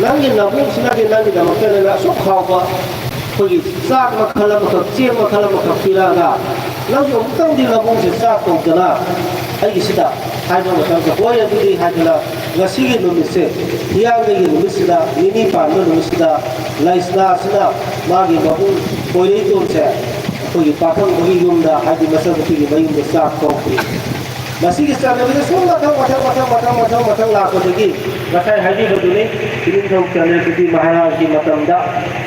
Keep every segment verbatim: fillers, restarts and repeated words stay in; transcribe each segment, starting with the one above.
ꯅꯪꯒꯤ ꯅꯕꯨꯡꯁꯤꯅꯗꯤ ꯅꯪꯒꯤꯗꯃꯛꯇ ꯅꯪꯅ ꯑꯁꯨꯛ ꯍꯥꯎꯕ ꯑꯩꯈꯣꯏꯒꯤ ꯆꯥꯛ ꯃꯈꯜ ꯑꯃꯈꯛ, ꯆꯦꯡ ꯃꯈꯜ ꯑꯃꯈꯛ ꯄꯤꯔꯛꯑꯒ, ꯅꯪꯁꯨ ꯑꯃꯨꯛꯇꯪꯗꯤ ꯅꯕꯨꯡꯁꯦ ꯆꯥꯛ ꯀꯧꯗꯅ ꯑꯩꯒꯤꯁꯤꯗ ꯍꯥꯏꯕ ꯃꯇꯝꯗ, "ꯍꯣꯏ, ꯑꯗꯨꯗꯤ" ꯍꯥꯏꯗꯅ ꯉꯁꯤꯒꯤ ꯅꯨꯃꯤꯠꯁꯦ, ꯍꯤꯌꯥꯡꯒꯩꯒꯤ ꯅꯨꯃꯤꯠꯁꯤꯗ, ꯅꯤꯅꯤ ꯄꯥꯟꯕ ꯅꯨꯃꯤꯠꯁꯤꯗ, ꯂꯩꯁꯅꯥꯁꯤꯅ ꯃꯥꯒꯤ ꯃꯕꯨꯡ ꯀꯣꯏꯔꯩꯇꯣꯟꯁꯦ ꯑꯩꯈꯣꯏꯒꯤ ꯄꯥꯈꯪꯕꯒꯤ ꯌꯨꯝꯗ, ꯍꯥꯏꯗꯤ ꯃꯆꯟꯅꯨꯄꯤꯒꯤ ꯃꯌꯨꯝꯗ ꯆꯥꯛ ꯀꯧꯈꯤ꯫ ꯃꯁꯤꯒꯤ ꯆꯠꯅꯕꯤꯗ ꯁꯨꯝ ꯃꯊꯪ, ꯃꯊꯪ, ꯃꯊꯪ, ꯃꯊꯪ, ꯃꯊꯪ, ꯃꯊꯪ ꯂꯥꯛꯄꯗꯒꯤ ꯉꯁꯥꯏ ꯍꯥꯏꯕꯤꯕꯗꯨꯅꯤ, ꯏꯅꯤꯡꯊꯧ ꯆꯟꯗ꯭ꯔꯀꯤꯔꯇꯤ ꯃꯍꯥꯔꯥꯖꯒꯤ ꯃꯇꯝꯗ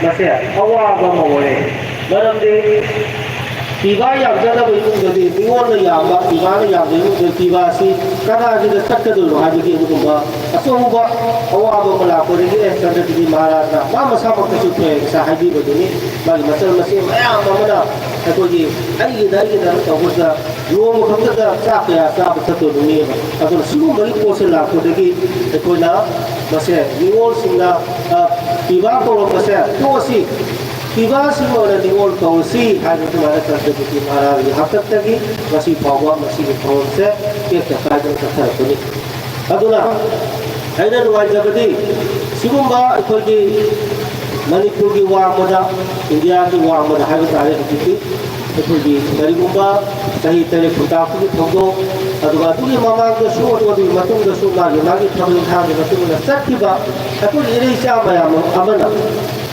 ꯃꯁꯦ ꯑꯋꯥꯕ ꯑꯃ ꯑꯣꯏꯔꯦ꯫ ꯃꯔꯝꯗꯤ ꯄꯤꯕꯥ ꯌꯥꯝꯖꯗꯕ ꯏꯃꯨꯡꯗꯗꯤ ꯅꯤꯉꯣꯜꯅ ꯌꯥꯝꯕ, ꯄꯤꯕꯥꯅ ꯌꯥꯝꯕ ꯏꯃꯨꯡꯗꯗꯤ ꯄꯤꯕꯥ ꯑꯁꯤ ꯀꯅꯥꯒꯤꯗ ꯆꯠꯀꯗꯣꯏꯅꯣ ꯍꯥꯏꯕꯒꯤ ꯑꯗꯨꯒꯨꯝꯕ ꯑꯆꯧꯕ ꯑꯋꯥꯕ ꯑꯃ ꯂꯥꯛꯄꯗꯒꯤ, ꯑꯦ, ꯆꯟꯗ꯭ꯔꯀꯤꯔꯇꯤ ꯃꯍꯥꯔꯥꯖꯅ ꯃꯥ ꯃꯁꯥꯃꯛꯇꯁꯨ ꯊꯣꯛꯑꯦ, ꯉꯁꯥꯏ ꯍꯥꯏꯕꯤꯕꯗꯨꯅꯤ, ꯃꯥꯒꯤ ꯃꯆꯜ ꯃꯆꯦ ꯃꯌꯥꯝ ꯑꯃꯅ ꯑꯩꯈꯣꯏꯒꯤ ꯑꯩꯒꯤꯗ, ꯑꯩꯒꯤꯗ ꯇꯧꯕꯁꯤꯗ ꯅꯣꯡꯃ ꯈꯛꯇꯗ ꯆꯥꯛ ꯀꯌꯥ ꯆꯥꯕ ꯆꯠꯇꯣꯏꯅꯣ ꯃꯤ ꯑꯃ? ꯑꯗꯨꯅ ꯁꯤꯒꯨꯝꯕꯒꯤ ꯄꯣꯠꯁꯦ ꯂꯥꯛꯄꯗꯒꯤ ꯑꯩꯈꯣꯏꯅ ꯃꯁꯦ ꯅꯤꯉꯣꯜꯁꯤꯡꯅ, ꯑ, ꯄꯤꯕꯥ ꯀꯧꯔꯝꯕꯁꯦ ꯇꯣꯛꯑꯁꯤ, ꯄꯤꯕꯥꯁꯤꯡ ꯑꯣꯏꯅ ꯅꯤꯉꯣꯜ ꯀꯧꯔꯁꯤ ꯍꯥꯏꯕ ꯑꯗꯨꯃꯥꯏꯅ ꯆꯟꯗ꯭ꯔꯀꯤꯔꯇꯤ ꯃꯍꯥꯔꯥꯖꯒꯤ ꯍꯥꯛꯇꯛꯇꯒꯤ ꯉꯁꯤ ꯐꯥꯎꯕ ꯃꯁꯤꯒꯤ ꯊꯧꯔꯝꯁꯦ ꯇꯦꯛꯇ ꯀꯥꯏꯗꯅ ꯆꯠꯊꯔꯛꯄꯅꯤ꯫ ꯑꯗꯨꯅ ꯑꯩꯅ ꯅꯨꯡꯉꯥꯏꯖꯕꯗꯤ ꯁꯤꯒꯨꯝꯕ ꯑꯩꯈꯣꯏꯒꯤ ꯃꯅꯤꯄꯨꯔꯒꯤ ꯋꯥꯡꯃꯗ, ꯏꯟꯗꯤꯌꯥꯒꯤ ꯋꯥꯡꯃꯗ ꯍꯥꯏꯕ ꯇꯥꯔꯦ, ꯍꯧꯖꯤꯛꯇꯤ ꯑꯩꯈꯣꯏꯒꯤ ꯀꯔꯤꯒꯨꯝꯕ ꯆꯍꯤ ꯇꯔꯦꯠ ꯈꯨꯟꯇꯥꯛꯄꯒꯤ ꯊꯧꯗꯣꯛ, ꯑꯗꯨꯒ ꯑꯗꯨꯒꯤ ꯃꯃꯥꯡꯗꯁꯨ, ꯑꯗꯨꯒꯤ ꯃꯇꯨꯡꯗꯁꯨ ꯃꯥꯒꯤ ꯃꯥꯒꯤ ꯊꯕꯛ ꯏꯪꯈꯥꯡꯒꯤ ꯃꯇꯨꯡ ꯏꯟꯅ ꯆꯠꯈꯤꯕ ꯑꯩꯈꯣꯏꯒꯤ ꯏꯔꯩꯆꯥ ꯃꯌꯥꯝ ꯑꯃꯅ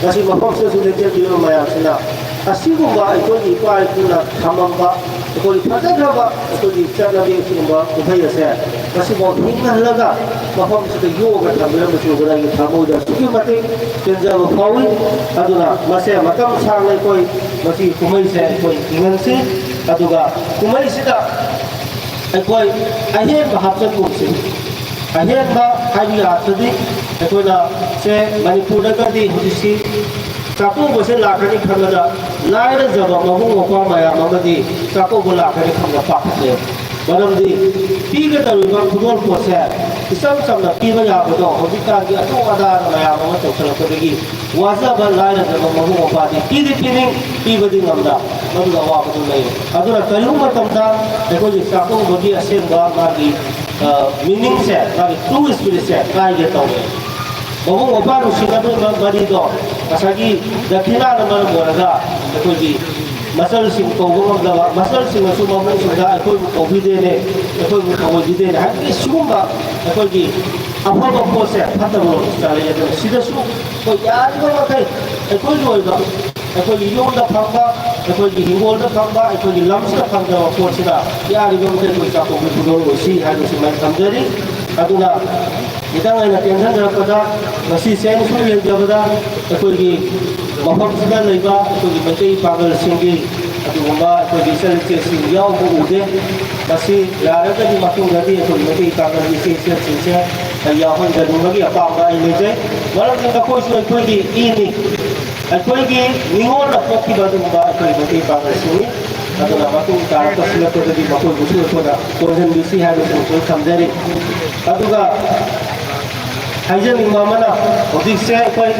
ꯉꯁꯤ ꯃꯐꯝꯁꯤꯗꯁꯨ ꯂꯦꯡꯖꯟꯕꯤꯔꯤꯕ ꯃꯌꯥꯝꯁꯤꯅ ꯑꯁꯤꯒꯨꯝꯕ ꯑꯩꯈꯣꯏꯒꯤ ꯏꯄꯥ ꯏꯄꯨꯅ ꯊꯝꯃꯝꯕ ꯑꯩꯈꯣꯏꯒꯤ ꯐꯖꯈ꯭ꯔꯕ ꯑꯩꯈꯣꯏꯒꯤ ꯆꯠꯅꯕꯤ ꯑꯁꯤꯒꯨꯝꯕ ꯀꯨꯝꯍꯩ ꯑꯁꯦ ꯉꯁꯤꯐꯥꯎ ꯍꯤꯡꯍꯜꯂꯒ ꯃꯐꯝꯁꯤꯗ ꯌꯣꯛꯑꯒ ꯊꯝꯕꯤꯔꯝꯕꯁꯤ ꯎꯕꯗ ꯑꯩꯒꯤ ꯊꯃꯣꯏꯗ ꯑꯁꯨꯛꯀꯤ ꯃꯇꯤꯛ ꯄꯦꯟꯖꯕ ꯐꯥꯎꯏ꯫ ꯑꯗꯨꯅ ꯃꯁꯦ ꯃꯇꯝ ꯁꯥꯡꯅ ꯑꯩꯈꯣꯏ ꯃꯁꯤꯒꯤ ꯀꯨꯝꯍꯩꯁꯦ ꯑꯩꯈꯣꯏ ꯍꯤꯡꯍꯟꯁꯤ꯫ ꯑꯗꯨꯒ ꯀꯨꯝꯍꯩꯁꯤꯗ ꯑꯩꯈꯣꯏ ꯑꯍꯦꯟꯕ ꯍꯥꯞꯆꯤꯟꯒꯨꯝꯁꯤ꯫ ꯑꯍꯦꯟꯕ ꯍꯥꯏꯕꯒꯤ ꯑꯥꯔꯊꯗꯤ ꯑꯩꯈꯣꯏꯅ ꯁꯦ ꯃꯅꯤꯄꯨꯔꯗꯒꯗꯤ ꯍꯧꯖꯤꯛꯁꯤ ꯆꯥꯛꯀꯧꯕꯁꯦ ꯂꯥꯛꯀꯅꯤ ꯈꯟꯕꯗ ꯂꯥꯏꯔꯖꯕ ꯃꯕꯨꯡ ꯃꯧꯄ꯭ꯋꯥ ꯃꯌꯥꯝ ꯑꯃꯗꯤ ꯆꯥꯛꯀꯧꯕ ꯂꯥꯛꯀꯅꯤ ꯈꯟꯕꯗ ꯄꯥꯈꯠꯂꯦ꯫ ꯃꯔꯝꯗꯤ ꯄꯤꯒꯗꯧꯔꯤꯕ ꯈꯨꯗꯣꯜ ꯄꯣꯠꯁꯦ ꯏꯆꯝ ꯆꯝꯅ ꯄꯤꯕ ꯌꯥꯕꯗꯣ ꯍꯧꯖꯤꯛꯀꯥꯟꯒꯤ ꯑꯗꯨ ꯑꯗꯥ ꯃꯌꯥꯝ ꯑꯃ ꯇꯧꯁꯜꯂꯛꯄꯗꯒꯤ ꯋꯥꯖꯕ ꯂꯥꯏꯔꯖꯕ ꯃꯕꯨꯡ ꯃꯧꯄ꯭ꯋꯥꯗꯤ ꯄꯤꯗꯤ ꯄꯤꯅꯤꯡ, ꯄꯤꯕꯗꯤ ꯉꯝꯗ, ꯃꯗꯨꯒꯤ ꯑꯋꯥꯕꯗꯨ ꯂꯩꯔꯦ꯫ ꯑꯗꯨꯅ ꯀꯔꯤꯒꯨꯝꯕ ꯃꯇꯝꯗ ꯑꯩꯈꯣꯏꯒꯤ ꯆꯥꯛꯀꯧꯕꯒꯤ ꯑꯁꯦꯡꯕ ꯃꯥꯒꯤ, ꯑ, meaning ꯁꯦ, ꯃꯥꯒꯤ true spirit ꯁꯦ ꯀꯥꯏꯒꯦ ꯇꯧꯔꯦ꯫ ꯃꯕꯨꯡ ꯃꯧꯄ꯭ꯋꯥ ꯅꯨꯡꯁꯤꯅꯕꯒꯤ ꯃꯔꯤꯗꯣ ꯉꯁꯥꯏꯒꯤ ꯗꯈꯤꯅꯥꯅ ꯃꯔꯝ ꯑꯣꯏꯔꯒ ꯑꯩꯈꯣꯏꯒꯤ ꯃꯆꯜꯁꯤꯡ ꯀꯧꯕ ꯉꯝꯗꯕ, ꯃꯆꯜꯁꯤꯡꯅꯁꯨ ꯃꯕꯨꯡꯁꯤꯡꯗ ꯑꯩꯈꯣꯏꯕꯨ ꯀꯧꯕꯤꯗꯦꯅꯦ, ꯑꯩꯈꯣꯏꯕꯨ ꯊꯑꯣꯏꯕꯤꯗꯦꯅꯦ ꯍꯥꯏꯕꯒꯤ ꯁꯤꯒꯨꯝꯕ ꯑꯩꯈꯣꯏꯒꯤ ꯑꯐꯕ ꯄꯣꯠꯁꯦ ꯐꯠꯇꯕ ꯂꯣꯝꯗ ꯆꯥꯔꯛꯑꯦ꯫ ꯑꯗꯨꯅ ꯁꯤꯗꯁꯨ ꯑꯩꯈꯣꯏ ꯌꯥꯔꯤꯕ ꯃꯈꯩ ꯑꯩꯈꯣꯏꯒꯤ ꯑꯣꯏꯕ, ꯑꯩꯈꯣꯏꯒꯤ ꯌꯨꯝꯗ ꯐꯪꯕ, ꯑꯩꯈꯣꯏꯒꯤ ꯍꯤꯡꯒꯣꯜꯗ ꯐꯪꯕ, ꯑꯩꯈꯣꯏꯒꯤ ꯂꯝꯁꯤꯗ ꯐꯪꯖꯕ ꯄꯣꯠꯁꯤꯅ ꯌꯥꯔꯤꯕ ꯃꯈꯩ ꯑꯩꯈꯣꯏ ꯆꯥꯊꯣꯛꯄ ꯈꯨꯗꯣꯜ ꯑꯣꯏꯁꯤ ꯍꯥꯏꯕꯁꯤꯃ ꯊꯝꯖꯔꯤ꯫ ꯑꯗꯨꯅ ꯈꯤꯇꯪ ꯑꯩꯅ ꯇꯦꯟꯁꯤꯟꯖꯔꯛꯄꯗ, ꯉꯁꯤ ꯆꯦꯡ ꯁꯨꯝ ꯌꯦꯡꯖꯕꯗ ꯑꯩꯈꯣꯏꯒꯤ ꯃꯐꯝꯁꯤꯗ ꯂꯩꯕ ꯑꯩꯈꯣꯏꯒꯤ ꯃꯩꯇꯩ ꯄꯥꯡꯒꯜꯁꯤꯡꯒꯤ ꯑꯗꯨꯒꯨꯝꯕ ꯑꯩꯈꯣꯏꯒꯤ ꯏꯆꯜ ꯏꯆꯦꯁꯤꯡ ꯌꯥꯎꯕ ꯎꯗꯦ꯫ ꯃꯁꯤ ꯌꯥꯔꯒꯗꯤ ꯃꯇꯨꯡꯗꯗꯤ ꯑꯩꯈꯣꯏ ꯃꯩꯇꯩ ꯄꯥꯡꯒꯜꯒꯤ ꯏꯆꯦ ꯏꯆꯜꯁꯤꯡꯁꯦ ꯌꯥꯎꯍꯟꯖꯅꯤꯡꯕꯒꯤ ꯑꯄꯥꯝꯕ ꯑꯩ ꯂꯩꯖꯩ꯫ ꯃꯔꯝꯗꯤ ꯃꯈꯣꯏꯁꯨ ꯑꯩꯈꯣꯏꯒꯤ ꯏꯅꯤ, ꯑꯩꯈꯣꯏꯒꯤ ꯅꯤꯉꯣꯜꯅ ꯄꯣꯛꯈꯤꯕ ꯑꯗꯨꯒꯨꯝꯕ ꯑꯩꯈꯣꯏ ꯃꯩꯇꯩ ꯄꯥꯡꯒꯜꯁꯤꯡꯅꯤ꯫ ꯑꯗꯨꯅ ꯃꯇꯨꯡ ꯇꯥꯔꯛꯄ ꯁꯤꯜꯂꯛꯄꯗꯗꯤ ꯃꯈꯣꯏꯕꯨꯁꯨ ꯑꯩꯈꯣꯏꯅ ꯀꯣꯟꯁꯤꯟꯕꯤꯁꯤ ꯍꯥꯏꯕꯁꯤꯃꯁꯨ ꯊꯝꯖꯔꯤ꯫ ꯑꯗꯨꯒ ꯍꯥꯏꯖꯅꯤꯡꯕ ꯑꯃꯅ, ꯍꯧꯖꯤꯛꯁꯦ ꯑꯩꯈꯣꯏ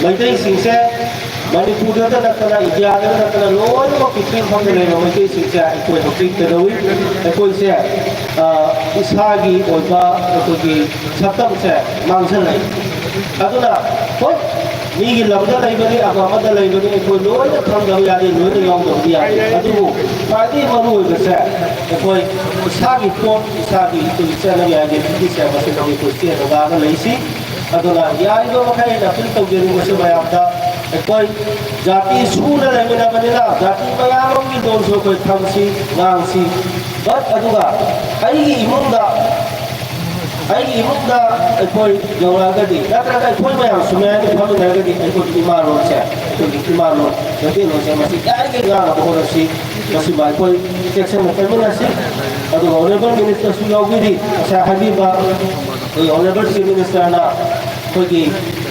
ꯃꯩꯇꯩꯁꯤꯡꯁꯦ ꯃꯅꯤꯄꯨꯔꯗꯇ ꯅꯠꯇꯅ, ꯏꯟꯗꯤꯌꯥꯗ ꯅꯠꯇꯅ, ꯂꯣꯏꯅꯃꯛ ꯄ꯭ꯔꯤꯊꯤꯕꯤ ꯃꯐꯝꯗ ꯂꯩꯕ ꯃꯩꯇꯩꯁꯤꯡꯁꯦ ꯑꯩꯈꯣꯏ ꯍꯧꯖꯤꯛ ꯀꯩꯗꯧꯏ? ꯑꯩꯈꯣꯏꯁꯦ, ꯑ, ꯏꯁꯥꯒꯤ ꯑꯣꯏꯕ ꯑꯩꯈꯣꯏꯒꯤ ꯁꯛꯇꯝꯁꯦ ꯃꯥꯡꯁꯤꯜꯂꯛꯏ꯫ ꯑꯗꯨꯅ ꯍꯣꯏ, ꯃꯤꯒꯤ ꯂꯝꯗ ꯂꯩꯕꯅꯤ, ꯑꯃ ꯑꯃꯗ ꯂꯩꯕꯅꯤ, ꯑꯩꯈꯣꯏ ꯂꯣꯏꯅ ꯈꯪꯗꯕ ꯌꯥꯗꯦ, ꯂꯣꯏꯅ ꯌꯥꯎꯗꯕꯗꯤ ꯌꯥꯗꯦ꯫ ꯑꯗꯨꯕꯨ ꯈ꯭ꯋꯥꯏꯗꯒꯤ ꯃꯔꯨ ꯑꯣꯏꯕꯁꯦ ꯑꯩꯈꯣꯏ ꯏꯁꯥꯒꯤ ꯄꯣꯠ, ꯏꯁꯥꯒꯤ ꯑꯩꯈꯣꯏꯒꯤ ꯆꯠꯅꯕꯤ identityꯁꯦ ꯃꯁꯤꯗ ꯑꯩꯈꯣꯏ ꯆꯦꯠꯅ ꯉꯥꯛꯅ ꯂꯩꯁꯤ꯫ ꯑꯗꯨꯅ ꯌꯥꯔꯤꯕ ꯃꯈꯩ ꯑꯩꯅ ꯑꯄꯤꯜ ꯇꯧꯖꯅꯤꯡꯕꯁꯤ ꯃꯌꯥꯝꯗ, ꯑꯩꯈꯣꯏ ꯖꯥꯇꯤ ꯁꯨꯅ ꯂꯩꯃꯤꯟꯅꯕꯅꯤꯅ ꯖꯥꯇꯤ ꯃꯌꯥꯝ ꯑꯃꯒꯤ ꯂꯣꯟꯁꯨ ꯑꯩꯈꯣꯏ ꯈꯪꯁꯤ, ꯉꯥꯡꯁꯤ꯫ But ꯑꯗꯨꯒ ꯑꯩꯒꯤ ꯏꯃꯨꯡꯗ, ꯑꯩꯒꯤ ꯏꯃꯨꯡꯗ ꯑꯩꯈꯣꯏ ꯌꯧꯔꯛꯑꯒꯗꯤ, ꯅꯠꯇ꯭ꯔꯒ ꯑꯩꯈꯣꯏ ꯃꯌꯥꯝ ꯁꯨꯃꯥꯏꯅ ꯐꯝꯃꯤꯟꯅꯔꯒꯗꯤ ꯑꯩꯈꯣꯏꯒꯤ ꯏꯃꯥ ꯂꯣꯟꯁꯦ, ꯑꯩꯈꯣꯏꯒꯤ ꯏꯃꯥ ꯂꯣꯟ, ꯃꯩꯇꯩꯂꯣꯟꯁꯦ ꯃꯁꯤ ꯌꯥꯔꯤꯈꯩ ꯉꯥꯡꯅꯕ ꯍꯣꯠꯅꯁꯤ꯫ ꯃꯁꯤꯃ ꯑꯩꯈꯣꯏ ꯆꯦꯛꯁꯤꯟꯅ ꯆꯠꯃꯤꯟꯅꯁꯤ꯫ ꯑꯗꯨꯒ Honourable Ministerꯁꯨ ꯌꯥꯎꯕꯤꯔꯤ, ꯉꯁꯥꯏ ꯍꯥꯏꯕꯤꯕ ꯑꯩꯈꯣꯏ Honourable Chief Ministerꯅ ꯑꯩꯈꯣꯏꯒꯤ,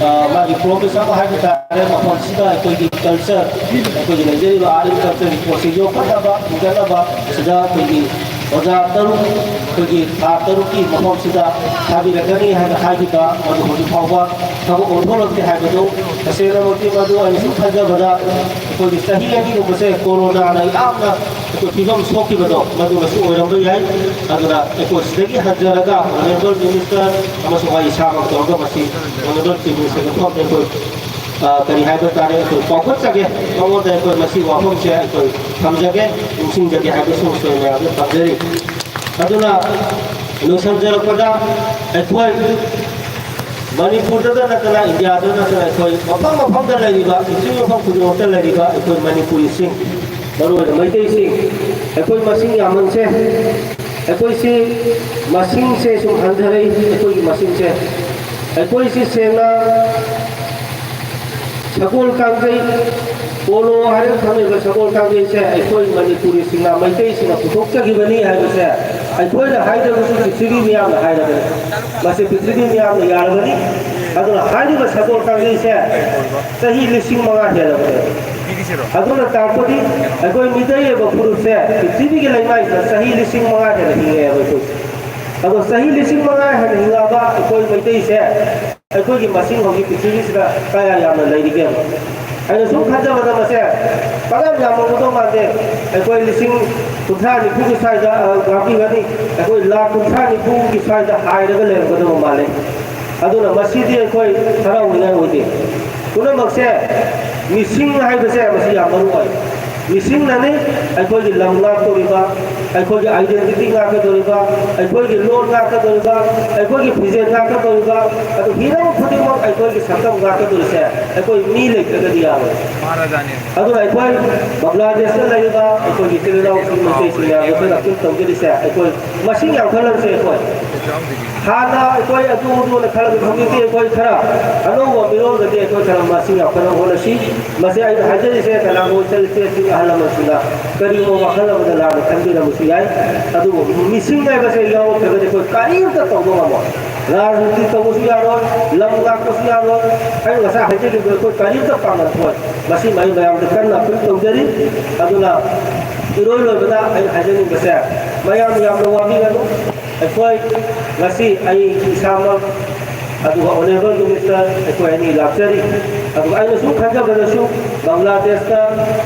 ꯑ, ꯃꯥꯒꯤ promise ꯑꯃ ꯍꯥꯏꯕ ꯇꯥꯔꯦ, ꯃꯐꯝꯁꯤꯗ ꯑꯩꯈꯣꯏꯒꯤ culture, ꯑꯩꯈꯣꯏꯒꯤ ꯂꯩꯖꯔꯤꯕ art and cultureꯒꯤ ꯄꯣꯠꯁꯤ ꯌꯣꯛꯈꯠꯅꯕ, ꯍꯤꯡꯒꯠꯅꯕ, ꯁꯤꯗ ꯑꯩꯈꯣꯏꯒꯤ ꯑꯣꯖꯥ ꯇꯔꯨꯛ ꯑꯩꯈꯣꯏꯒꯤ ꯊꯥ ꯇꯔꯨꯛꯀꯤ ꯃꯐꯝꯁꯤꯗ ꯊꯥꯕꯤꯔꯛꯀꯅꯤ ꯍꯥꯏꯅ ꯍꯥꯏꯈꯤꯕ ꯃꯗꯨ ꯍꯧꯖꯤꯛ ꯐꯥꯎꯕ ꯊꯕꯛ ꯑꯣꯟꯊꯣꯛꯂꯛꯇꯦ ꯍꯥꯏꯕꯗꯨ ꯇꯁꯦꯡꯅꯃꯛꯀꯤ ꯃꯗꯨ ꯑꯩꯅ ꯁꯨꯝ ꯈꯟꯖꯕꯗ ꯑꯩꯈꯣꯏꯒꯤ ꯆꯍꯤ ꯑꯅꯤꯒꯨꯝꯕꯁꯦ ꯀꯣꯔꯣꯅꯥꯅ ꯌꯥꯝꯅ ꯑꯩꯈꯣꯏ ꯐꯤꯕꯝ ꯁꯣꯛꯈꯤꯕꯗꯣ ꯃꯗꯨꯅꯁꯨ ꯑꯣꯏꯔꯝꯕ ꯌꯥꯏ꯫ ꯑꯗꯨꯅ ꯑꯩꯈꯣꯏ ꯁꯤꯗꯒꯤ ꯍꯟꯖꯔꯒ ꯑꯣꯅꯔꯦꯕꯜ ꯃꯤꯅꯤꯁꯇꯔ ꯑꯃꯁꯨꯡ ꯑꯩ ꯏꯁꯥꯃꯛ ꯇꯧꯔꯒ ꯃꯁꯤ ꯑꯣꯅꯔꯦꯕꯜ ꯆꯤꯐ ꯃꯤꯅꯤꯁꯇꯔꯒꯤ ꯃꯐꯝꯗ ꯑꯩꯈꯣꯏ ꯑ, ꯀꯔꯤ ꯍꯥꯏꯕ ꯇꯥꯔꯦ, ꯑꯩꯈꯣꯏ ꯄꯥꯎꯈꯠꯆꯒꯦ꯫ ꯃꯉꯣꯟꯗ ꯑꯩꯈꯣꯏ ꯃꯁꯤ ꯋꯥꯐꯝꯁꯦ ꯑꯩꯈꯣꯏ ꯊꯝꯖꯒꯦ, ꯅꯤꯡꯁꯤꯡꯖꯒꯦ ꯍꯥꯏꯕꯁꯤꯃꯁꯨ ꯑꯩ ꯃꯌꯥꯝꯗ ꯊꯝꯖꯔꯤ꯫ ꯑꯗꯨꯅ ꯂꯣꯏꯁꯤꯟꯖꯔꯛꯄꯗ ꯑꯩꯈꯣꯏ ꯃꯅꯤꯄꯨꯔꯗ ꯅꯠꯇꯅ, ꯏꯟꯗꯤꯌꯥꯗ ꯅꯠꯇꯅ, ꯑꯩꯈꯣꯏ ꯃꯐꯝ ꯃꯐꯝꯗ ꯂꯩꯔꯤꯕ, ꯄ꯭ꯔꯤꯊꯤꯕꯤ ꯃꯐꯝ ꯈꯨꯗꯤꯡꯃꯛꯇ ꯂꯩꯔꯤꯕ ꯑꯩꯈꯣꯏ ꯃꯅꯤꯄꯨꯔꯤꯁꯤꯡ, ꯃꯔꯨꯑꯣꯏꯅ ꯃꯩꯇꯩꯁꯤꯡ, ꯑꯩꯈꯣꯏ ꯃꯁꯤꯡ ꯌꯥꯝꯃꯟꯁꯦ꯫ ꯑꯩꯈꯣꯏꯁꯤ ꯃꯁꯤꯡꯁꯦ ꯁꯨꯝ ꯍꯟꯊꯔꯛꯏ꯫ ꯑꯩꯈꯣꯏꯒꯤ ꯃꯁꯤꯡꯁꯦ, ꯑꯩꯈꯣꯏꯁꯤ ꯁꯦꯡꯅ ꯁꯒꯣꯜ ꯀꯥꯡꯖꯩ, ꯄꯣꯂꯣ ꯍꯥꯏꯔꯒ ꯈꯪꯅꯔꯤꯕ ꯁꯒꯣꯜ ꯀꯥꯡꯖꯩꯁꯦ ꯑꯩꯈꯣꯏ ꯃꯅꯤꯄꯨꯔꯤꯁꯤꯡꯅ, ꯃꯩꯇꯩꯁꯤꯡꯅ ꯄꯨꯊꯣꯛꯆꯈꯤꯕꯅꯤ ꯍꯥꯏꯕꯁꯦ ꯑꯩꯈꯣꯏꯅ ꯍꯥꯏꯗ꯭ꯔꯒꯁꯨ ꯄ꯭ꯔꯤꯊꯤꯕꯤ ꯃꯤꯌꯥꯝꯅ ꯍꯥꯏꯔꯕꯅꯤ꯫ ꯃꯁꯤ ꯄ꯭ꯔꯤꯊꯤꯕꯤ ꯃꯤꯌꯥꯝꯅ ꯌꯥꯔꯕꯅꯤ꯫ ꯑꯗꯨꯅ ꯍꯥꯏꯔꯤꯕ ꯁꯒꯣꯜ ꯀꯥꯡꯖꯩꯁꯦ ꯆꯍꯤ ꯂꯤꯁꯤꯡ ꯃꯉꯥ ꯍꯦꯜꯂꯕꯅꯦ꯫ ꯑꯗꯨꯅ ꯇꯥꯛꯄꯗꯤ ꯑꯩꯈꯣꯏ ꯃꯤꯇꯩ ꯑꯣꯏꯕ ꯐꯨꯔꯨꯞꯁꯦ ꯄ꯭ꯔꯤꯊꯤꯕꯤꯒꯤ ꯂꯩꯃꯥꯏꯁꯤꯗ ꯆꯍꯤ ꯂꯤꯁꯤꯡ ꯃꯉꯥ ꯍꯦꯟꯅ ꯍꯤꯡꯉꯛꯑꯦꯕ ꯑꯩꯈꯣꯏꯁꯦ꯫ ꯑꯗꯣ ꯆꯍꯤ ꯂꯤꯁꯤꯡ ꯃꯉꯥ ꯍꯦꯟꯅ ꯍꯤꯡꯉꯛꯑꯕ ꯑꯩꯈꯣꯏ ꯃꯩꯇꯩꯁꯦ, ꯑꯩꯈꯣꯏꯒꯤ ꯃꯁꯤꯡ ꯍꯧꯖꯤꯛ ꯄ꯭ꯔꯤꯊꯤꯕꯤꯁꯤꯗ ꯀꯌꯥ ꯌꯥꯝꯅ ꯂꯩꯔꯤꯒꯦ? ꯑꯩꯅ ꯁꯨꯝ ꯈꯟꯖꯕꯗ ꯃꯁꯦ ꯄꯪꯌꯥꯝ ꯌꯥꯝꯃꯝꯒꯗꯧ ꯃꯥꯟꯗꯦ꯫ ꯑꯩꯈꯣꯏ ꯂꯤꯁꯤꯡ ꯀꯨꯟꯊ꯭ꯔꯥ ꯅꯤꯐꯨꯒꯤ ꯁ꯭ꯋꯥꯏꯗ, ꯑ, ꯉꯥꯛꯄꯤꯒꯅꯤ꯫ ꯑꯩꯈꯣꯏ ꯂꯥꯈ ꯀꯨꯟꯊ꯭ꯔꯥ ꯅꯤꯐꯨꯒꯤ ꯁ꯭ꯋꯥꯏꯗ ꯍꯥꯏꯔꯒ ꯂꯩꯔꯝꯒꯗꯕ ꯃꯥꯜꯂꯦ꯫ ꯑꯗꯨꯅ ꯃꯁꯤꯗꯤ ꯑꯩꯈꯣꯏ ꯍꯔꯥꯎꯅꯤꯡꯉꯥꯏ ꯑꯣꯏꯗꯦ꯫ ꯄꯨꯝꯅꯃꯛꯁꯦ, ꯃꯤꯁꯤꯡ ꯍꯥꯏꯕꯁꯦ ꯃꯁꯤ ꯌꯥꯝ ꯃꯔꯨ ꯑꯣꯏ꯫ ꯃꯤꯁꯤꯡꯅꯅꯤ ꯑꯩꯈꯣꯏꯒꯤ ꯂꯝ ꯉꯥꯛꯇꯧꯔꯤꯕ, ꯑꯩꯈꯣꯏꯒꯤ identity ꯉꯥꯛꯀꯗꯧꯔꯤꯕ, ꯑꯩꯈꯣꯏꯒꯤ ꯂꯣꯟ ꯉꯥꯛꯀꯗꯧꯔꯤꯕ, ꯑꯩꯈꯣꯏꯒꯤ ꯐꯤꯖꯦꯠ ꯉꯥꯛꯀꯗꯧꯔꯤꯕ, ꯑꯗꯨ ꯍꯤꯔꯝ ꯈꯨꯗꯤꯡꯃꯛ ꯑꯩꯈꯣꯏꯒꯤ ꯁꯛꯇꯝ ꯉꯥꯛꯀꯗꯧꯔꯤꯁꯦ ꯑꯩꯈꯣꯏ ꯃꯤ ꯂꯩꯇ꯭ꯔꯒꯗꯤ ꯌꯥꯔꯣꯏ꯫ ꯃꯍꯥꯔꯥꯖꯥꯅꯤ꯫ ꯑꯗꯨꯅ ꯑꯩꯈꯣꯏ ꯕꯪꯒ꯭ꯂꯥꯗꯦꯁꯇ ꯂꯩꯔꯤꯕ ꯑꯩꯈꯣꯏꯒꯤ ꯏꯆꯤꯜ ꯏꯅꯥꯎꯁꯤꯡ ꯃꯩꯇꯩꯁꯤꯡ ꯃꯌꯥꯝꯗ ꯑꯩꯈꯣꯏꯅ ꯑꯄꯤꯜ ꯇꯧꯖꯔꯤꯁꯦ, ꯑꯩꯈꯣꯏ ꯃꯁꯤꯡ ꯌꯥꯝꯈꯠꯍꯟꯁꯦ꯫ ꯑꯩꯈꯣꯏ ꯍꯥꯟꯅ ꯑꯩꯈꯣꯏ ꯑꯗꯨ ꯑꯗꯨꯅ ꯈꯜꯂꯝꯃꯤ꯫ ꯍꯧꯖꯤꯛꯇꯤ ꯑꯩꯈꯣꯏ ꯈꯔ ꯑꯅꯧꯕ ꯃꯤꯔꯣꯜꯗꯗꯤ ꯑꯩꯈꯣꯏ ꯈꯔ ꯃꯁꯤꯡ ꯌꯥꯝꯈꯠꯅꯕ ꯍꯣꯠꯅꯁꯤ꯫ ꯃꯁꯤ ꯑꯩꯅ ꯍꯥꯏꯖꯔꯤꯁꯦ ꯀꯅꯥꯒꯨꯝꯕ ꯏꯆꯜ ꯏꯆꯦꯁꯤꯡ ꯑꯍꯜ ꯂꯃꯟꯁꯤꯡꯅ ꯀꯔꯤꯒꯨꯝꯕ ꯋꯥꯈꯜ ꯑꯃꯗ ꯂꯥꯟꯅ ꯈꯟꯕꯤꯔꯝꯕꯁꯨ ꯌꯥꯏ꯫ ꯑꯗꯨꯕꯨ ꯃꯤꯁꯤꯡ ꯍꯥꯏꯕꯁꯦ ꯌꯥꯎꯔꯛꯇ꯭ꯔꯒꯗꯤ ꯑꯩꯈꯣꯏ ꯀꯔꯤꯝꯇ ꯇꯧꯕ ꯉꯝꯃꯣꯏ꯫ ꯔꯥꯖꯅꯤꯇꯤ ꯇꯧꯕꯁꯨ ꯌꯥꯔꯣꯏ, ꯂꯝ ꯉꯥꯛꯄꯁꯨ ꯌꯥꯔꯣꯏ꯫ ꯑꯩꯅ ꯉꯁꯥꯏ ꯍꯥꯏꯖꯈꯤꯕꯗꯣ ꯑꯩꯈꯣꯏ ꯀꯔꯤꯝꯇ ꯄꯥꯡꯒꯜ ꯊꯣꯛꯑꯣꯏ꯫ ꯃꯁꯤ ꯑꯩ ꯃꯌꯥꯝꯗ ꯀꯟꯅ ꯑꯄꯤꯜ ꯇꯧꯖꯔꯤ꯫ ꯑꯗꯨꯅ ꯏꯔꯣꯏ ꯂꯣꯏꯕꯗ ꯑꯩ ꯍꯥꯏꯖꯅꯤꯡꯕꯁꯦ, ꯃꯌꯥꯝ ꯌꯥꯝꯅ ꯋꯥꯕꯤꯒꯅꯨ꯫ ꯑꯩꯈꯣꯏ ꯉꯁꯤ ꯑꯩ ꯏꯁꯥꯃꯛ, ꯑꯗꯨꯒ Honourable Minister ꯑꯩꯈꯣꯏ ꯑꯅꯤ ꯂꯥꯛꯆꯔꯤ꯫ ꯑꯗꯨꯒ ꯑꯩꯅ ꯁꯨꯝ ꯈꯟꯖꯕꯗꯁꯨ, ꯕꯪꯒ꯭ꯂꯥꯗꯦꯁꯇ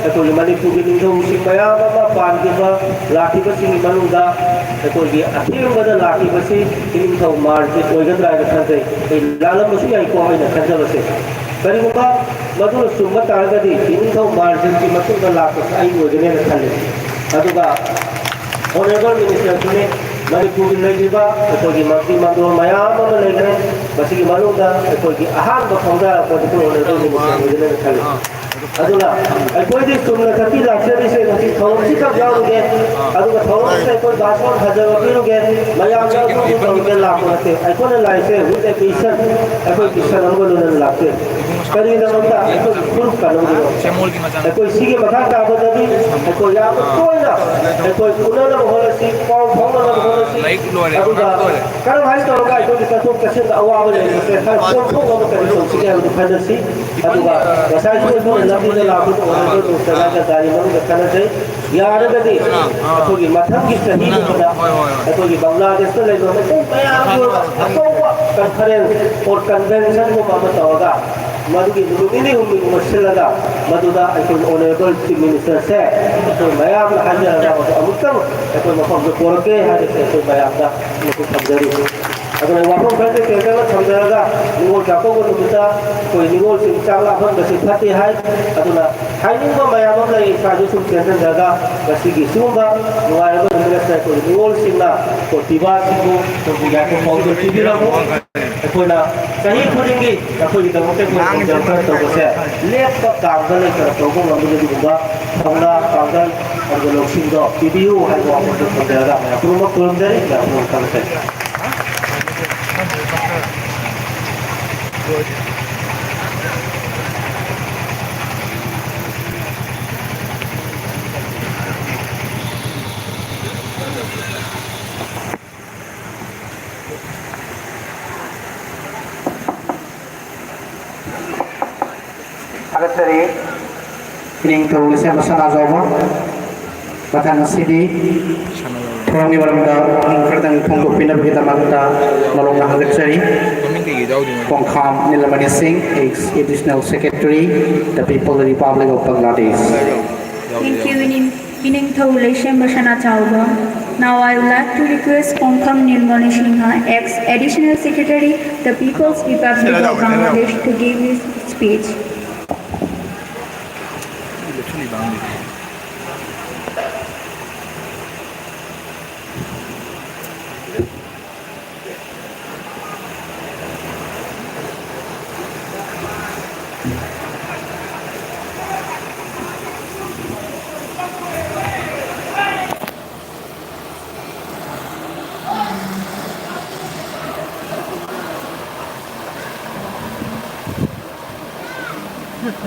ꯑꯩꯈꯣꯏꯒꯤ ꯃꯅꯤꯄꯨꯔꯒꯤ ꯅꯤꯡꯊꯧꯁꯤꯡ ꯃꯌꯥꯝ ꯑꯃ ꯄꯥꯟꯈꯤꯕ, ꯂꯥꯛꯈꯤꯕꯁꯤꯡꯒꯤ ꯃꯅꯨꯡꯗ ꯑꯩꯈꯣꯏꯒꯤ ꯑꯊꯦꯡꯕꯗ ꯂꯥꯛꯈꯤꯕꯁꯤ ꯏꯅꯤꯡꯊꯧ ꯃꯥꯔꯖꯤꯠ ꯑꯣꯏꯒꯗ꯭ꯔꯥ ꯍꯥꯏꯅ ꯈꯟꯖꯩ꯫ ꯑꯩ ꯂꯥꯜꯂꯝꯕꯁꯨ ꯌꯥꯏꯀꯣ ꯑꯩꯅ ꯈꯟꯖꯕꯁꯦ꯫ ꯀꯔꯤꯒꯨꯝꯕ ꯃꯗꯨꯅ ꯆꯨꯝꯕ ꯇꯥꯔꯒꯗꯤ ꯏꯅꯤꯡꯊꯧ ꯃꯥꯔꯖꯤꯠꯀꯤ ꯃꯇꯨꯡꯗ ꯂꯥꯛꯄꯁꯦ ꯑꯩ ꯑꯣꯏꯒꯅꯦꯅ ꯈꯜꯂꯤ꯫ ꯑꯗꯨꯒ Honourable Ministerꯁꯨꯅꯤ, ꯃꯅꯤꯄꯨꯔꯒꯤ ꯂꯩꯔꯤꯕ ꯑꯩꯈꯣꯏꯒꯤ ꯃꯟꯇ꯭ꯔꯤ ꯃꯟꯗꯣꯜ ꯃꯌꯥꯝ ꯑꯃ ꯂꯩꯈ꯭ꯔꯦ꯫ ꯃꯁꯤꯒꯤ ꯃꯅꯨꯡꯗ ꯑꯩꯈꯣꯏꯒꯤ ꯑꯍꯥꯟꯕ ꯈꯣꯡꯗꯥꯔꯛꯄꯗꯤ Honourable Minister ꯑꯣꯏꯒꯅꯦꯅ ꯈꯜꯂꯤ꯫ ꯑꯗꯨꯅ ꯑꯩꯈꯣꯏꯗꯤ ꯆꯨꯝꯅ ꯈꯛꯀꯤ ꯂꯥꯛꯆꯔꯤꯁꯦ ꯉꯁꯤ ꯊꯧꯔꯝꯁꯤꯈꯛ ꯌꯥꯎꯔꯨꯒꯦ, ꯑꯗꯨꯒ ꯊꯧꯔꯝꯁꯤꯗ ꯑꯩꯈꯣꯏ ꯚꯥꯁꯣꯟ ꯐꯖꯕ ꯄꯤꯔꯨꯒꯦ, ꯃꯌꯥꯝꯅ ꯑꯗꯨꯒꯤ ꯇꯧꯔꯤꯗ ꯂꯥꯛꯄ ꯅꯠꯇꯦ꯫ ꯑꯩꯈꯣꯏꯅ ꯂꯥꯛꯏꯁꯦ with a mission, ꯑꯩꯈꯣꯏ mission ꯑꯃꯒ ꯂꯣꯏꯅꯅ ꯂꯥꯛꯆꯩ꯫ ꯀꯔꯤꯒꯤꯗꯃꯛꯇ? ꯑꯩꯈꯣꯏꯒꯤ ꯐꯨꯔꯨꯞ ꯀꯟꯅꯕꯒꯤꯗꯃꯛꯇ꯫ ꯑꯩꯈꯣꯏ ꯁꯤꯒꯤ ꯃꯇꯥꯡ ꯇꯥꯕꯗꯗꯤ ꯑꯩꯈꯣꯏ ꯌꯥꯝꯅ ꯇꯣꯏꯅ ꯑꯩꯈꯣꯏ ꯎꯅꯅꯕ ꯍꯣꯠꯅꯁꯤ, ꯄꯥꯎ ꯐꯥꯎꯅꯅꯕ ꯍꯣꯠꯅꯁꯤ꯫ ꯑꯗꯨꯒ ꯀꯔꯝꯍꯥꯏꯅ ꯇꯧꯔꯒ ꯑꯩꯈꯣꯏꯒꯤ ꯆꯠꯊꯣꯛ ꯆꯠꯁꯤꯟꯗ ꯑꯋꯥꯕ ꯂꯩꯕꯁꯦ ꯈꯔ ꯀꯣꯝꯊꯣꯛꯅꯕ ꯀꯔꯤ ꯇꯧꯁꯤꯒꯦ ꯍꯥꯏꯕꯗꯨ ꯈꯟꯅꯁꯤ꯫ ꯑꯗꯨꯒ ꯉꯁꯥꯏꯁꯨ ꯑꯩꯈꯣꯏꯅ ꯂꯝꯕꯤꯗ ꯂꯥꯛꯄꯗ ꯑꯣꯏꯔꯁꯨ ꯅꯠꯇ꯭ꯔꯒ ꯒꯥꯔꯤ ꯃꯅꯨꯡꯗ ꯈꯟꯅꯖꯩ꯫ ꯌꯥꯔꯒꯗꯤ ꯑꯩꯈꯣꯏꯒꯤ ꯃꯊꯪꯒꯤ ꯆꯍꯤꯒꯨꯝꯕꯗ ꯑꯩꯈꯣꯏꯒꯤ ꯕꯪꯒ꯭ꯂꯥꯗꯦꯁꯇ ꯂꯩꯕ ꯃꯩꯇꯩ ꯃꯌꯥꯝꯒꯤ ꯑꯣꯏꯕ ꯑꯆꯧꯕ conference or conventionꯒꯨꯝꯕ ꯑꯃ ꯇꯧꯔꯒ, ꯃꯗꯨꯒꯤ ꯅꯨꯃꯤꯠ ꯅꯤꯅꯤ ꯍꯨꯝꯅꯤꯒꯨꯝꯕ ꯁꯤꯜꯂꯒ, ꯃꯗꯨꯗ ꯑꯩꯈꯣꯏꯒꯤ Honourable Chief Ministerꯁꯦ ꯑꯩꯈꯣꯏ ꯃꯌꯥꯝꯅ ꯍꯥꯏꯖꯔꯒ ꯃꯗꯨ ꯑꯃꯨꯛꯇꯪ ꯑꯩꯈꯣꯏ ꯃꯐꯝꯗ ꯄꯣꯔꯛꯀꯦ ꯍꯥꯏꯕꯁꯦ ꯑꯩꯈꯣꯏ ꯃꯌꯥꯝꯗ ꯑꯩꯈꯣꯏ ꯊꯝꯖꯔꯤ꯫ ꯑꯗꯨꯅ ꯋꯥꯐꯝ ꯈꯔꯗꯤ ꯇꯦꯟꯇꯛꯅ ꯊꯝꯖꯔꯒ, ꯅꯤꯉꯣꯜ ꯆꯥꯛꯀꯧꯕ ꯅꯨꯃꯤꯠꯇ ꯑꯩꯈꯣꯏ ꯅꯤꯉꯣꯜꯁꯤꯡ ꯆꯥꯛ ꯂꯥꯝꯍꯟꯕꯁꯤ ꯐꯠꯇꯦ ꯍꯥꯏ꯫ ꯑꯗꯨꯅ ꯍꯥꯏꯅꯤꯡꯕ ꯃꯌꯥꯝ ꯑꯃ ꯂꯩ, ꯏꯁꯥꯁꯨ ꯁꯨꯝ ꯇꯦꯟꯁꯤꯟꯖꯔꯒ, ꯉꯁꯤꯒꯤ ꯁꯤꯒꯨꯝꯕ ꯅꯨꯡꯉꯥꯏꯔꯕ ꯅꯨꯃꯤꯠ ꯑꯁꯤꯗ ꯑꯩꯈꯣꯏ ꯅꯤꯉꯣꯜꯁꯤꯡꯅ ꯑꯩꯈꯣꯏ ꯄꯤꯕꯥꯁꯤꯕꯨ ꯑꯩꯈꯣꯏꯕꯨ ꯌꯥꯏꯐ ꯄꯥꯎꯖꯦꯜ ꯄꯤꯕꯤꯔꯝꯃꯨ꯫ ꯑꯩꯈꯣꯏꯅ ꯆꯍꯤ ꯈꯨꯗꯤꯡꯒꯤ ꯑꯩꯈꯣꯏꯒꯤꯗꯃꯛꯇ ꯑꯩꯈꯣꯏ ꯈꯣꯡꯖꯦꯜ ꯈꯔ ꯇꯧꯕꯁꯦ ꯂꯦꯞꯄ ꯀꯥꯡꯒ ꯂꯩꯇꯅ ꯇꯧꯕ ꯉꯝꯕꯒꯤ ꯑꯗꯨꯒꯨꯝꯕ ꯊꯧꯅꯥ, ꯄꯥꯡꯒꯜ, ꯑꯗꯨꯒ ꯂꯧꯁꯤꯡꯗꯣ ꯄꯤꯕꯤꯌꯨ ꯍꯥꯏꯕ ꯋꯥꯐꯝꯗꯣ ꯊꯝꯖꯔꯒ ꯃꯌꯥꯝ ꯄꯨꯝꯅꯃꯛ ꯈꯨꯔꯨꯝꯖꯔꯤ꯫ ꯃꯌꯥꯝ ꯄꯨꯝꯅꯃꯛ ꯊꯥꯒꯠꯆꯔꯤ꯫ ꯊꯥꯒꯠꯆꯔꯤ꯫ ꯏꯅꯤꯡꯊꯧ ꯂꯩꯁꯦꯝꯕ ꯁꯅꯥꯖꯥꯎꯕ꯫ ꯃꯊꯪ ꯑꯁꯤꯗꯤ ꯊꯧꯔꯝꯒꯤ ꯃꯔꯝꯗ ꯋꯥꯍꯪ ꯈꯔꯗꯪ ꯐꯣꯡꯗꯣꯛꯄꯤꯅꯕꯒꯤꯗꯃꯛꯇ ꯃꯔꯣꯝꯅ ꯍꯪꯒꯠꯆꯔꯤ꯫ ꯃꯃꯤꯡ ꯀꯩꯀꯩ ꯌꯥꯎꯗꯣꯏꯅꯣ? ꯀꯣꯡꯈꯥꯝ ꯅꯤꯂꯃꯅꯤ ꯁꯤꯡ, ex additional secretary, the People Republic of Bangladesh. Thank you, Ining-, Iningthou Leishemba Shanachauba. Now I would like to request Kongkham Nilmoni Singha, ex additional secretary, the People's Republic of Bangladesh, to give his speech.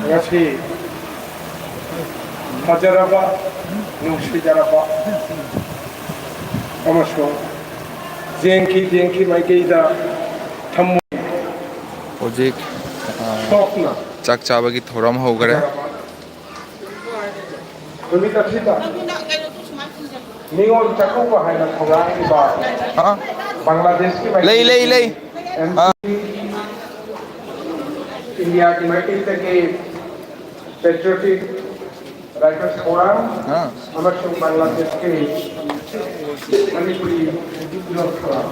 ꯉꯁꯤ ꯐꯖꯔꯕ, ꯅꯨꯡꯁꯤꯖꯔꯕ ꯑꯃꯁꯨꯡ ꯖꯦꯡꯀꯤ ꯖꯦꯡꯀꯤ ꯃꯥꯏꯀꯩꯗ ꯊꯝꯃꯣꯏ ꯍꯧꯖꯤꯛ, ꯑ, ꯁꯣꯛꯅ ꯆꯥꯛ ꯆꯥꯕꯒꯤ ꯊꯧꯔꯝ ꯍꯧꯈꯔꯦ꯫ ꯐꯖꯔꯕ ꯅꯨꯃꯤꯠ ꯑꯁꯤꯗ ꯅꯤꯉꯣꯜ ꯆꯥꯛꯀꯧꯕ ꯍꯥꯏꯅ ꯈꯧꯔꯥꯡꯂꯤꯕ ꯍꯥ? ꯕꯪꯒ꯭ꯂꯥꯗꯦꯁꯀꯤ ꯂꯩ, ꯂꯩ, ꯂꯩ꯫ ꯃꯥꯏꯀꯩꯗꯒꯤ ꯑꯥ꯫ ꯏꯟꯗꯤꯌꯥꯒꯤ ꯃꯥꯏꯀꯩꯗꯒꯤ Patriotic Writers Forum ꯑꯥ꯫ ꯑꯃꯁꯨꯡ ꯕꯪꯒ꯭ꯂꯥꯗꯦꯁꯀꯤ ꯃꯅꯤꯄꯨꯔꯤ Youth Forum꯫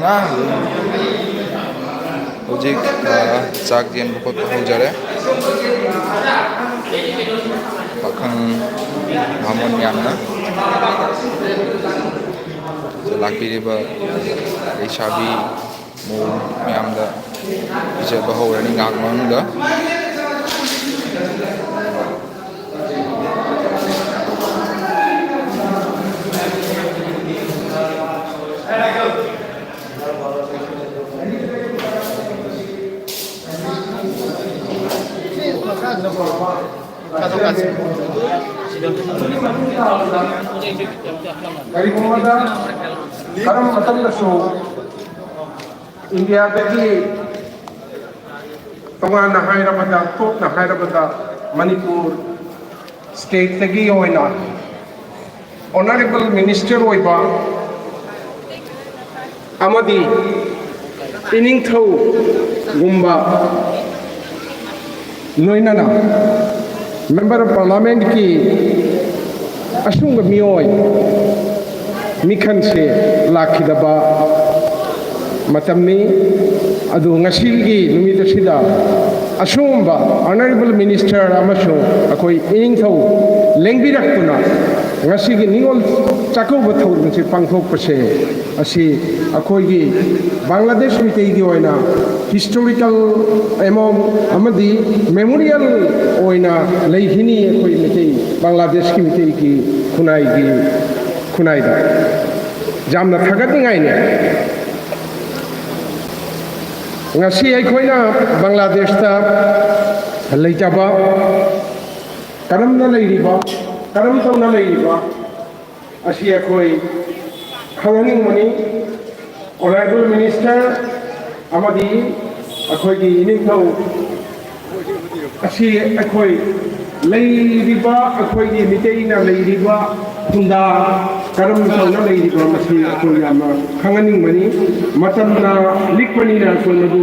ꯑꯥ꯫ ꯍꯧꯖꯤꯛ, ꯑ, ꯆꯥꯛ ꯌꯦꯟꯕ ꯈꯣꯠꯄ ꯍꯧꯖꯔꯦ꯫ ꯄꯥꯈꯪ ꯕꯥꯃꯣꯟ ꯃꯌꯥꯝꯅ ꯂꯥꯛꯄꯤꯔꯤꯕ ꯂꯩꯁꯥꯕꯤ ꯃꯧ ꯃꯌꯥꯝꯗ ꯄꯤꯖꯕ ꯍꯧꯔꯅꯤ ꯉꯥꯏꯍꯥꯛ ꯃꯅꯨꯡꯗ꯫ ꯀꯔꯤꯒꯨꯝꯕꯗ ꯀꯔꯝꯕ ꯃꯇꯝꯗꯁꯨ ꯏꯟꯗꯤꯌꯥꯗꯒꯤ ꯇꯣꯉꯥꯟꯅ ꯍꯥꯏꯔꯕꯗ, ꯇꯣꯞꯅ ꯍꯥꯏꯔꯕꯗ, ꯃꯅꯤꯄꯨꯔ ꯁ꯭ꯇꯦꯠꯇꯒꯤ ꯑꯣꯏꯅ ꯑꯣꯅꯔꯦꯕꯜ ꯃꯤꯅꯤꯁꯇꯔ ꯑꯣꯏꯕ ꯑꯃꯗꯤ ꯏꯅꯤꯡꯊꯧꯒꯨꯝꯕ, ꯂꯣꯏꯅꯅ ꯃꯦꯝꯕꯔ ꯑꯣꯐ ꯄꯥꯔꯂꯥꯃꯦꯟꯠꯀꯤ ꯑꯁꯨꯝꯕ ꯃꯤꯑꯣꯏ ꯃꯤꯈꯜꯁꯦ ꯂꯥꯛꯈꯤꯗꯕ ꯃꯇꯝꯅꯤ꯫ ꯑꯗꯨ ꯉꯁꯤꯒꯤ ꯅꯨꯃꯤꯠ ꯑꯁꯤꯗ ꯑꯁꯨꯝꯕ ꯑꯣꯅꯔꯦꯕꯜ ꯃꯤꯅꯤꯁꯇꯔ ꯑꯃꯁꯨꯡ ꯑꯩꯈꯣꯏ ꯏꯅꯤꯡꯊꯧ ꯂꯦꯡꯕꯤꯔꯛꯇꯨꯅ ꯉꯁꯤꯒꯤ ꯅꯤꯉꯣꯜ ꯆꯥꯛꯀꯧꯕ ꯊꯧꯔꯝꯁꯤ ꯄꯥꯡꯊꯣꯛꯄꯁꯦ, ꯑꯁꯤ ꯑꯩꯈꯣꯏꯒꯤ ꯕꯪꯒ꯭ꯂꯥꯗꯦꯁ ꯃꯤꯇꯩꯒꯤ ꯑꯣꯏꯅ ꯍꯤꯁꯇꯣꯔꯤꯀꯦꯜ ꯑꯦꯃꯥꯎꯟ ꯑꯃꯗꯤ ꯃꯦꯃꯣꯔꯤꯌꯦꯜ ꯑꯣꯏꯅ ꯂꯩꯈꯤꯅꯤ꯫ ꯑꯩꯈꯣꯏ ꯃꯤꯇꯩ, ꯕꯪꯒ꯭ꯂꯥꯗꯦꯁꯀꯤ ꯃꯤꯇꯩꯒꯤ ꯈꯨꯟꯅꯥꯏꯒꯤ, ꯈꯨꯟꯅꯥꯏꯗ ꯌꯥꯝꯅ ꯊꯥꯒꯠꯅꯤꯡꯉꯥꯏꯅꯤ꯫ ꯉꯁꯤ ꯑꯩꯈꯣꯏꯅ ꯕꯪꯒ꯭ꯂꯥꯗꯦꯁꯇ ꯂꯩꯇꯕ, ꯀꯔꯝꯅ ꯂꯩꯔꯤꯕ, ꯀꯔꯝ ꯇꯧꯅ ꯂꯩꯔꯤꯕ ꯑꯁꯤ ꯑꯩꯈꯣꯏ ꯈꯪꯍꯟꯅꯤꯡꯕꯅꯤ꯫ ꯑꯣꯅꯔꯦꯕꯜ ꯃꯤꯅꯤꯁꯇꯔ ꯑꯃꯗꯤ ꯑꯩꯈꯣꯏꯒꯤ ꯏꯅꯤꯡꯊꯧ ꯑꯁꯤ ꯑꯩꯈꯣꯏ ꯂꯩꯔꯤꯕ, ꯑꯩꯈꯣꯏꯒꯤ ꯃꯤꯇꯩꯅ ꯂꯩꯔꯤꯕ ꯈꯨꯟꯗꯥ ꯀꯔꯝ ꯇꯧꯅ ꯂꯩꯔꯤꯕ, ꯃꯁꯤ ꯑꯩꯈꯣꯏ ꯌꯥꯝꯅ ꯈꯪꯍꯟꯅꯤꯡꯕꯅꯤ꯫ ꯃꯇꯝꯅ ꯂꯤꯛꯄꯅꯤꯅ ꯑꯩꯈꯣꯏ ꯃꯗꯨ